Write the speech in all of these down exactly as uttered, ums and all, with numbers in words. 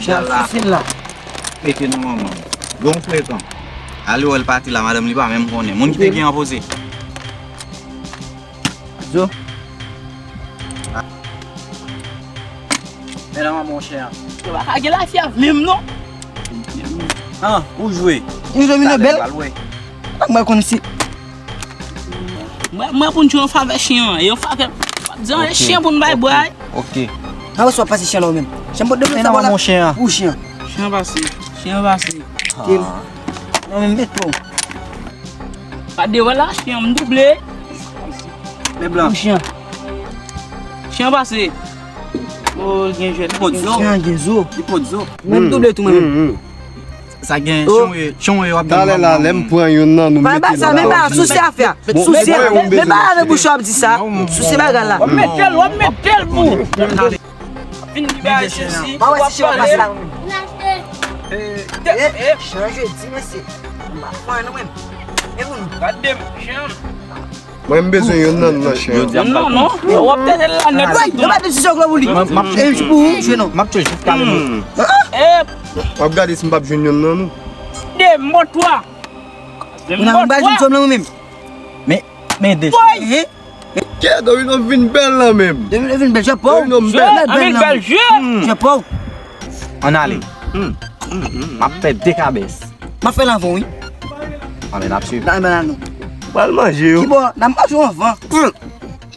Al la. Mete nan manman. Gon frekan. Ale wè l pati la, madanm li pa menm konnen. Moun ki te gen an poze. Zo. Men nan manman chè a. Yo pa ka gen lafyèv menm non. Ah, ou jwe. Ou jwe mine bèl. Ak mwen konn si. Mwen, mwen pou n jwe yon favè chen an. Yon favè. Di an chen pou n bay bway. Ok. Nan wè sou ap pase chen la ou menm. Chen pot de sa wala. Ou chen. Chen pase. Chen pase. Nan men met pou. Pa devan la, chen m double. Men blan. Chen. Chen pase. Oh, gen jwèt. Li pot zo. Chen gen zo. Li pot zo. Men m double tou mwen menm. Sa gen chen w ye, chen w ye w ap gen. Talè la, lè m pran youn nan nou mete nan la. Men ba sa, men ba, souse afè a. Souse a. Men ba avè bouch w ap di sa. Souse bagay la. W ap mete l, w ap mete l pou. Vin di bagay sesi. Pa wè si chen w pase la ou menm. Eh, eh, chen jodi, mesye. M pa fè anyen non menm. E pou nou. Gade m, chen. Mwen m bezwen youn nan nan chen. Youn nan non. Yo, w ap tete l la nèt. Yo pa de sisyon glo pou li. M ap jwe pou ou, jwe non. M ap jwe jiska le bout. W ap gade si m p ap jwenn youn nan nou. De mo twa. Ou nan ba jwenn fanm lan ou menm. Men, men de. Kè Domino vin bèl lan menm. Domino vin bèl, jwe pou ou. Domino bèl. Bèl, bèl jwe. Jwe pou ou. Ann ale. M ap fè de kabès. M ap fè l anvan w, wi. Ann ale, n ap swiv. Nan men la nou. Pral manje yo. Kibò, n ap manje w anvan.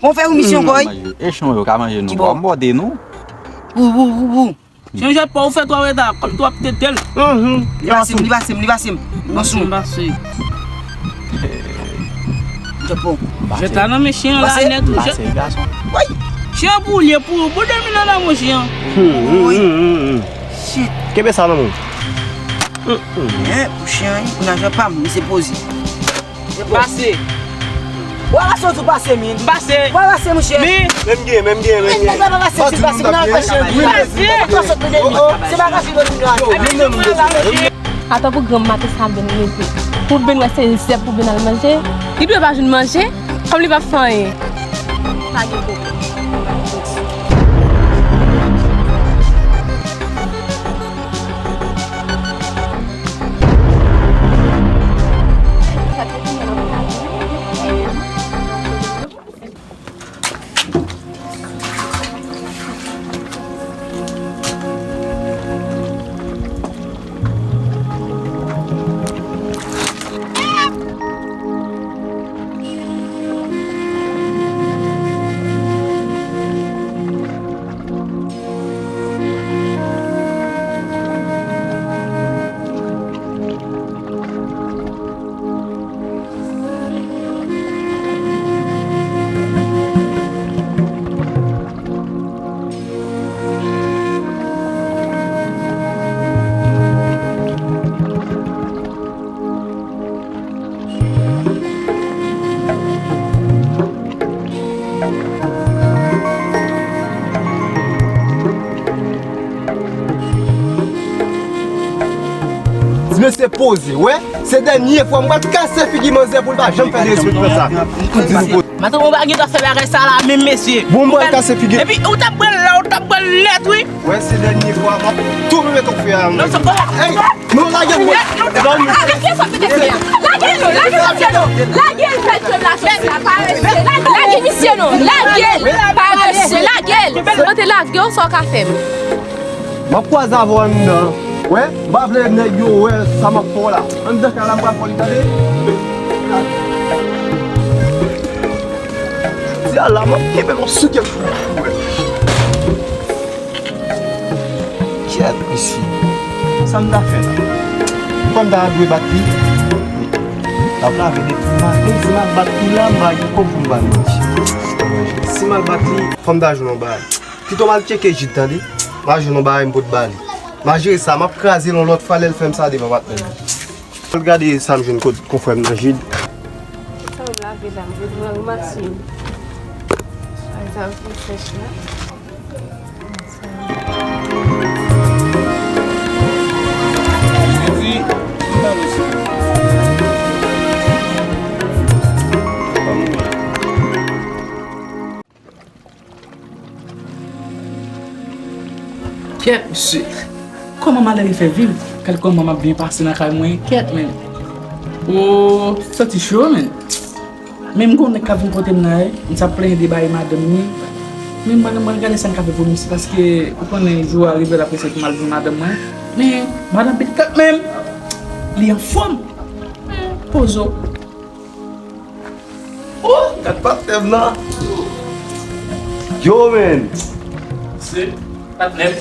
Bon, fè yon misyon kòy. E chan yo ka manje nou. Kibò. M bòde nou. Ou, ou, ou, ou. Chen jwèt pa ou fè twa reta, kòm twa pete tèl. Li pase m, li pase m, li pase m. Bon sou. Pase. Jwèt pa ou. Jwèt la nan men chen la nèt ou. Pase, gason. Chen pou ou li ye pou ou. Bon, dòmi nan nan mwen chen. Wi. Shit. Kenbe sa nan men w. Hein, pou chen, pou nan jwèt pa m, misye poze. Pase. Ou a pase, ou tou pase, min. Pase. Ou a pase, mouche. Mi. Menm gen, menm gen, menm gen. Nèg la pa pase, si pase, pou nan fè chen. Pase. Ou sot de mi. Se bagay si nou vin la. Atann pou granm maten sa vin mete. Pou Ben wè se zèb pou Ben al manje. Li dwe pa jwenn manje. Kòm li pa fè anyen. Pa gen pwoblèm. Ti mesye poze, wè. Se dènye fwa, m pral kase figi manzè pou l pa janm fè derespektan sa. Maten, ou pa gen dwa fè bagay sa la menm, mesye. Bon, m pral kase figi. Epi, ou t ap pran l la, ou t ap pran l nèt, wi. Wè, se dènye fwa, m ap tou met yon fè a. Non, se pa. Hey, non, lage m, mwen. Lage sa, pete fè a. Lage l, non, lage misye, non. Lage l, mesye, non. Lage l, parese, lage l. Mwen te lage w, sa w ka fè m. M ap kwaze avè w anndan. Wè, m pa vle nèg yo wè sa m ap fè w la. Anndan kay la m pral fè w li tande. Di a la, m ap kenbe l yon sou kèk kou. Kyèt, mesye. Sa m ta fè la? Kòm ta dwe bat li. L ap lave depi maten, si m ap bat li la, m pa gen kòb pou m ba l manje. Si m al bat li, fò m ta jwenn yon bagay. Pito m al tcheke Jid, tande. M a jwenn yon bagay m pot ba li. M a jere sa, m ap kraze l yon lòt fwa lè l fè m sa devan patnè m. Al gade sa m jwenn kot konfrè m nan Jid. Sa w lave la, m vle ranmase. Ay, sa w fin sèch la. Kyèt, mesye. Kòman madanm li fè viv? Gad kòman m ap byen pase nan kay mwen, kèt, men. O, santi cho, men. Men m gon nèg k ap vin kote m nan, wi. M t ap plenyen de bagay madanm li. Men mwen, mwen gade sa m ka fè pou misye, paske ou konnen jou a rive l ap eseye pou m al jwenn madanm mwen. Men madanm pitit kanmenm, li anfòm. Pozo. Oh, gad patnè m nan. Yo, men. Se patnè.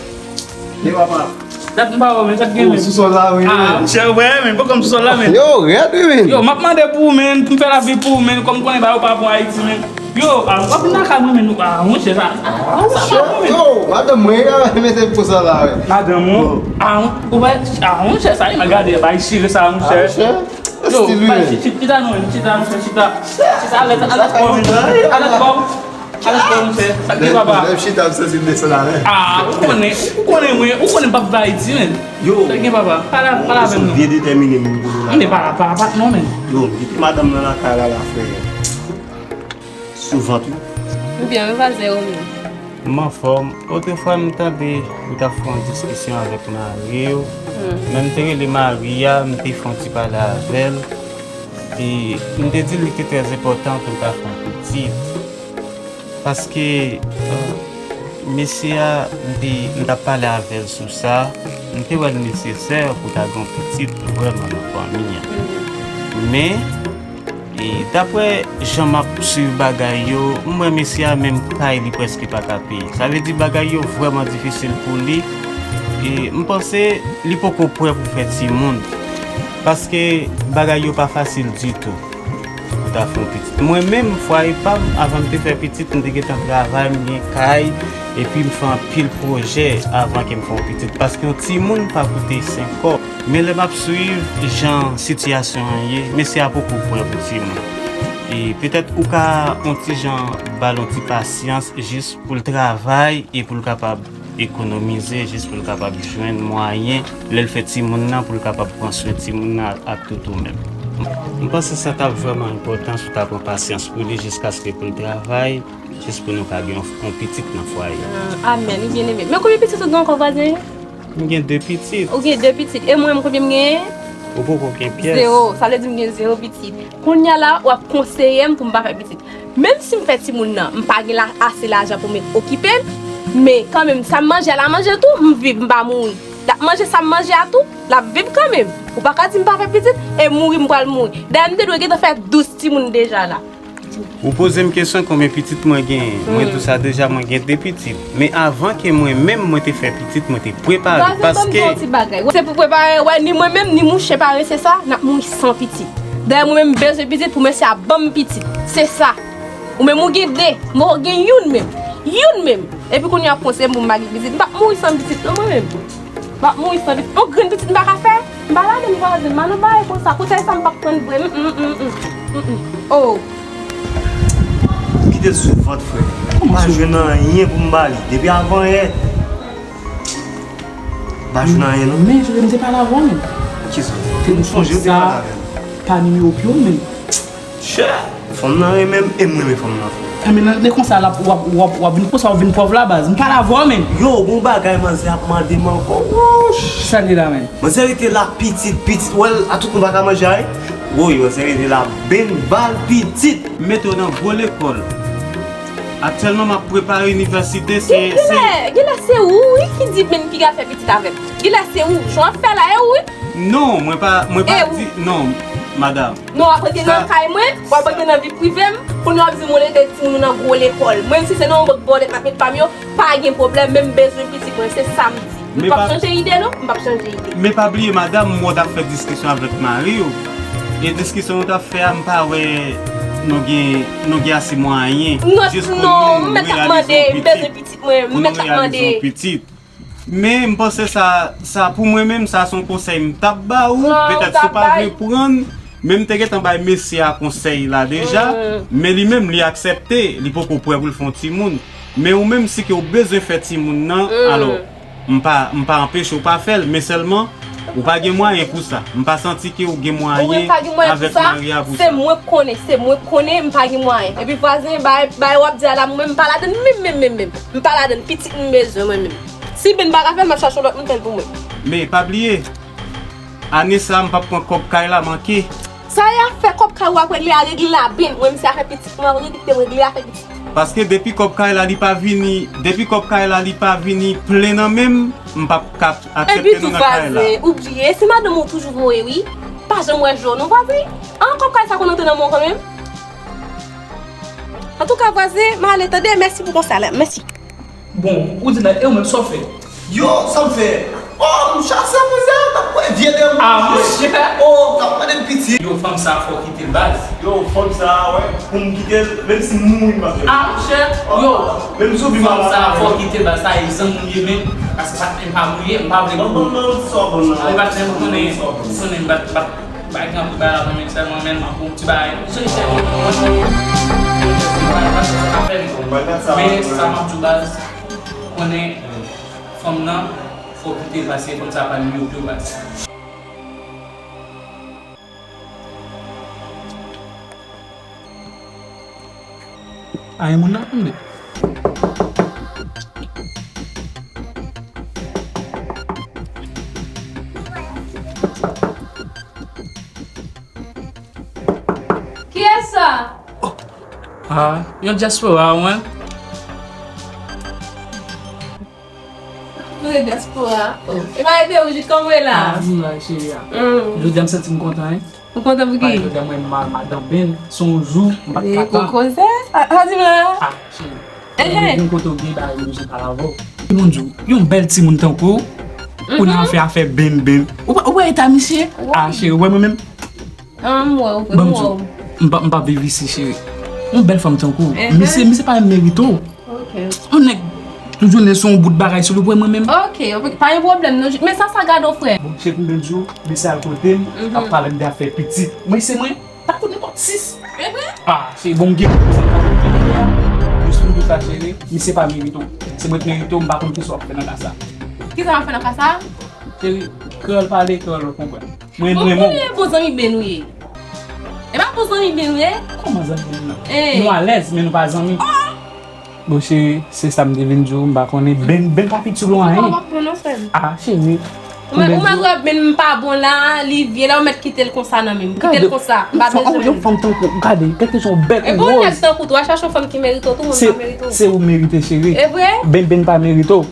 Ye papa. Dat m pa wè w, men, sa k gen, men? Sou sòl la, wi. Ah, monchè, wè, men, poko m sou sòl la, men. Yo, rèd, wi, men. Yo, m ap mande pou ou, men, pou m fè lavi pou ou, men, kòm m konnen bagay yo pa bon Ayiti, men. Yo, ah, w ap vin lakay mwen, men, nou, ah, monchè, sa, ah, sa pa bon, men. Yo, madanm mwen, mete pou sa la, wi. Madanm ou? Ah, ou pa, ah, monchè, sa, e mal gade, bay chire sa, monchè. Ah, monchè. Yo, stil, wi, chita non, chita non, chita. Chita alèz, alèz kò, alèz kò. Alèz kò, monchè. Sa k gen, papa? Lè m chita, m santi m desann avè. Ah, ou konnen, ou konnen mwen, ou konnen m p ap viv Ayiti, men. Yo. Sa k gen, papa? Pale, pale avè m non. Byen detèmine moun pou nou la. M te pale, pale, pale non, men. Yo, m kite madanm nan lakay la, la, frè. Sou vant ou. Ou byen, wi, vwazen Romi. M anfòm. Otrefwa, m tande ou t ap fè yon diskisyon avèk mari w. Men m te rele mari a, m te fè yon ti pale avè l. E m te di l li te trè enpòtan pou l ta fè yon pitit. Paske, eh, mesye a, m te, m t ap pale avè l sou sa. M te wè l nesesè pou ta gen yon pitit vrèman nan fanmi an. Men, E daprè jan m ap swiv bagay yo, m wè mesye a menm kay li prèske pa ka peye. Sa vle di bagay yo vrèman difisil pou li. E m panse li poko prè pou fè timoun. Paske bagay yo pa fasil ditou pou ta fè yon pitit. Mwen menm, fwaye pa m, avan m te fè pitit, m te gentan travay, m gen kay, epi m fè anpil pwojè avan ke m fè yon pitit. Paske yon timoun pa koute senk kòb. Men lè m ap swiv jan sitiyasyon an ye, mesye a poko prè pou timoun. E petèt ou ka on ti jan ba l on ti pasyans jis pou l travay e pou l kapab ekonomize, jis pou l kapab jwenn mwayen lè l fè timoun nan, pou l kapab pran swen timoun nan ak tout ou menm. M panse sa t ap vrèman enpòtan si w ta pran pasyans pou li jiskaske pou l travay, jis pou nou ka gen yon, yon pitit nan fwaye. Ah, amèn, wi, byeneme. Men konbyen pitit ou gen ankò, vwazen? M gen de pitit. Ou gen de pitit. E mwen, konbyen m genyen? Ou poko gen pyès. Zewo. Sa vle di m gen zewo pitit. Kounye a la, w ap konseye m pou m pa fè pitit. Menm si m fè timoun nan, m pa gen la, ase lajan pou m okipe l, men kanmenm, sa m manje a, l a manje l tou, m viv, m pa mouri. L ap manje sa m manje a tou, l ap viv kanmenm. Ou pa ka di m pa fè pitit, e mouri, m pral mouri. Dayè, m te dwe gentan fè douz timoun deja la. Ou poze m kesyon konbyen pitit mwen genyen. Mwen di w sa deja, mwen gen de pitit. Men avan ke mwen menm mwen te fè pitit, mwen te prepare. Vwazen, ban m di w yon ti bagay. Se pou prepare, wè, ni mwen menm, ni mouche parese sa, n ap mouri san pitit. Dayè, mwen menm, m bezwen pitit pou mesye a ban m pitit. Se sa. Ou menm, ou gen de. Mwen, ou gen youn menm. Youn menm. Epi kounye a ap konseye m pou m pa gen pitit. M p ap mouri san pitit, non, mwen menm. M ap mouri san pitit. Yon grenn pitit m pa ka fè. M pa ladan, vwazen. M pa nan bagay konsa. Konsèy sa m p ap tann vre. Mm, mm, mm, mm, mm, mm. Oh. Kite sou vant, frè. M pa jwenn anyen pou m ba li. Depi avan yè, m pa jwenn anyen, non. Men, jodi m te pale avè w, men. Kisa? Te m sonje w te pale avè m. Pa nimewo pye w, men. Chè! Fanm nan renmen m e m renmen fanm nan. Enben, nan, nan konsa, l ap, w ap, w ap, w ap vin konsa, w ap vin pòv la, baz. M pale avè w, men. Yo, gon bagay manzè ap mande m ankò. Wouch! Sa l ye la, men? Manzè rete la, pitit, pitit. Wè l, a tout nou pa ka manje a, wi. Woy, manzè rete la, ben bal, pitit. M mete w nan gwo lekòl. Aktyèlman, m ap prepare inivèsite, se, se... Genlè, genlè se ou, wi, ki di, men, ki ka fè pitit avè m. Genlè se ou, jan w ap fè la, e ou, wi. Non, mwen pa, mwen pa di, non, madanm. Non, w ap rete nan kay mwen, w ap rete nan vi prive m, kounye a w ap di m ou lete timoun ou nan gwo lekòl. Mwen, si se nan yon bank bòlèt m ap met pa m yo, pa gen pwoblèm, men m bezwen pitit mwen, se sa m di. M p ap chanje ide, non, m p ap chanje ide. Men pa bliye, madanm, m wè w t ap fè diskisyon avèk mari w. E diskisyon nou t ap fè a, m pa wè nou gen, nou gen ase mwayen. Non, non, m mèt ap mande, m bezwen pitit mwen, m mèt ap mande. Men m panse sa, sa pou mwen menm, sa se yon konsèy m t ap ba ou. Petèt si w pa vle pran l, men m te gentan bay mesye a konsèy la deja, men li menm, li aksepte, li poko prè pou l fè yon timoun. Men ou menm, si ke w bezwen fè timoun nan, alò, m pa, m pa anpeche w pa fè l, men sèlman, ou pa gen mwayen pou sa. M pa santi ke w gen mwayen avèk mari a pou sa. Se mwen k konnen, se mwen k konnen, m pa gen mwayen. Epi vwazen, bagay, bagay w ap di a la, mwen menm, m pa ladann menm, menm, menm, menm. M pa ladann, pitit m bezwen mwen menm. Si Ben pa ka fè l, m ap chache yon lòt moun fè l pou mwen. Men pa bliye, ane sa a m p ap pran kòb kay la manke. Sa y ap fè kòb kay ou ap regle a, regle a byen. Mwen menm se afè pitit mwen ap regle, kite m regle afè pitit. Paske depi kòb kay la li pa vini, depi kòb kay la li pa vini plen nan men m, m p ap ka aksepte nou nan kay la. Epi tou vwazen, ou bliye, se madanm ou toujou voye wi. Pa janm wè je w non vwazen. An kòb kay sa konn antre nan men w kanmenm. Antouka vwazen, m ale tande, mèsi pou konsèy la, mèsi. Bon, ou di la, e ou menm sa w fè? Yo, sa m fè? Oh, m chase apre sa, t ap kwè vye dèyè m. Ah, monchè. Oh, t ap mande m piti. Yo, fanm sa fò kite l baz. Yo, fanm sa, wè, pou m kite l, menm si m mouri, m ap kite l. Ah, monchè, yo, menm si w vin fanm sa fò kite l baz, sa e zanmi m ye menm, paske patnè m pa mouye, m pa vle. Non, non, non, sa w bon, non. Ale patnè m konnen, konnen m bat, bat. Bay kanpe bay la mwen menm sèlman, men m ap bon ti bagay. Sou li sèlman mwen. Men sa m ap di w baz, konnen fanm nan, fò w kite l pase konn sa pa nimewo pye w baz. A, e moun nan tande. Kiyès sa? Ah, yon dyaspora, mwen. Mwen dyaspora. E pa ede ou jis kòm w la. Ah, m la, cheri a. Jodi a m santi m kontan, wi. Ou kontan pou ki? Paske jodi a mwen ma-, madan Ben, se yon jou m pa t ka tann. Ou koze? A, a, di m la. Ah, cheri. Ehe. Yon kote w gen bagay m bezwen pale avè w. Moun di w, yon bèl timoun tankou w, ou nan fè afè Ben Ben. Ou pa, ou pa eta misye? Ah, cheri, ou wè mwen menm? Ah, m wè w, m wè w. Ban m di w, m p ap, m p ap viv isi, cheri. Yon bèl fanm tankou w. Ehe. Misye, misye pa menm merite w. Ok. Yon nèg tout jounen se yon bout bagay sou li, ou wè mwen menm. Ok, ok, pa gen pwoblèm non. Men sa, sa gade w, frè. Bon, cheri, m byen di w, misye al kote m, ap pale m de afè pitit. Mwen, se mwen, ta koute nenpòt sis. E vre? Ah, se bon, m gen pou sa. Jis pou m di w sa, cheri, misye pa merite w. Se mwen k merite w, m pa konn kisa w ap fè nan ka sa. Kisa m ap fè nan ka sa? Cheri, kreyòl pale, kreyòl konprann. Mwen, mwen, mwen. Bon, konnen bon zanmi Ben ou ye. E pa bon zanmi Ben ou ye? Kòman zanmi Ben nan? Eh. Nou alèz, men nou pa zanmi. Oh! Bon, cheri, se sa m te vin di w, m pa konnen. Ben, Ben pa pitit ou anyen. Ou pa pran non, frè m. Ah, cheri. Ou mèt, ou mèt wè Ben m pa bon la, li vye la, ou mèt kite l konsa nan men m. Kite l konsa, m pa bezwen. Yon fanm tankou w, gade, gade yon bèl ròz. E bon, nèg tankou w tou, al chache yon fanm ki merite w tou, mwen m pa merite w. Se, se ou merite, cheri. E vre? Ben, Ben pa merite w.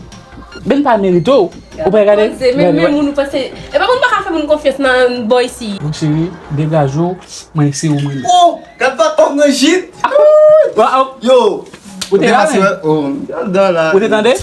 Ben pa merite w. Ou pa gade? Poze, men, men moun ou panse, e pa moun pa ka fè moun konfyans nan bò isi. Bon, cheri, degaje w, mwen se ou mwen ye. Oh, gad pa kòm nan jit. Yo, ou te la menm? Oh, m te anndan la. Ou te tande?